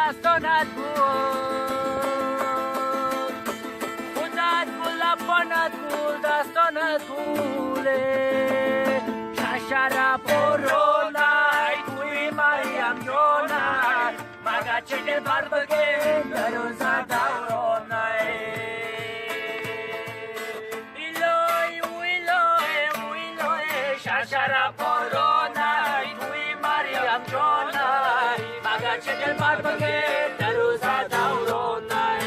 Дастонат гул, худат гул, лабонат гул, дастонат гуле. Шашара боронай, туи Мариям ҷонай, мага чӣ дилбар бигем, дарӯза давронай. Илой, илой, илой, шашара боронай, туи Мариям ҷонай, мага чӣ дилбар бигем, дарӯза давронай.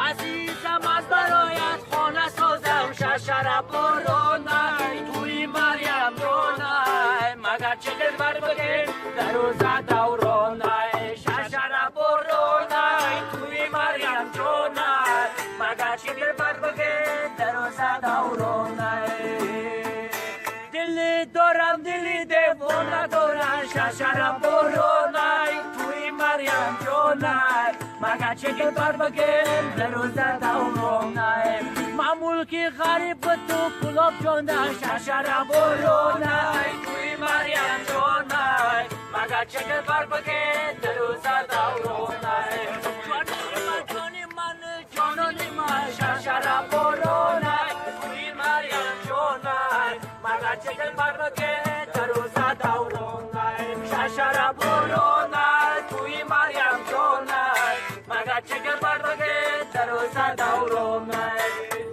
Азизам, аз бароят хона созам, шашара боронай, туи Мариям ҷонай, мага чӣ дилбар бигем, дарӯза давронай. Шашара боронай, туи Мариям ҷонай, мага чӣ дилбар бигем, дарӯза давронай. Дили дорам, дили девона дорам, шашара боронай, туи Мариям ҷонай, мага чӣ дилбар бигем, дарӯза давронай. Ман мулки ғариб, ту кулоб ҷонай, шашара боронай, туи Мариям ҷонай, мага чӣ дилбар бигем, дарӯза давронай. Ҷони ман, ҷони ман, ҷонони ман, шашара боронай, туи Мариям ҷонай, мага чӣ дилбар бигем, дарӯза давронай. Шашара боронай, туи Мариям ҷонай, мага чӣ дилбар бигем, дарӯза давронай.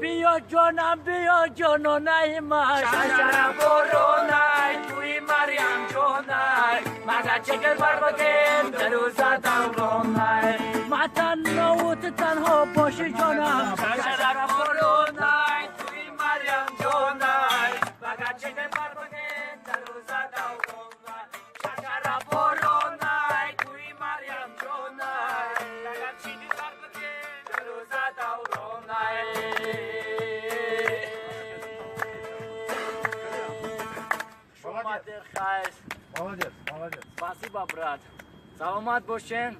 Биё ҷонам, биё ҷононаи ман, шашара боронай, туи Мариям ҷонай, мага чӣ дилбар бигем, дарӯза давронай. Ман танҳову ту танҳо боши ҷонам, шашара боронай, туи Мариям ҷонай, мага чӣ дилбар бигем, дарӯза давронай. Шашара боронай, туи Мариям ҷонай, мага чӣ дилбар бигем, дарӯза давронай. Молодец. Шумо. Молодец, молодец. Спасибо, брат. Саломат бошен.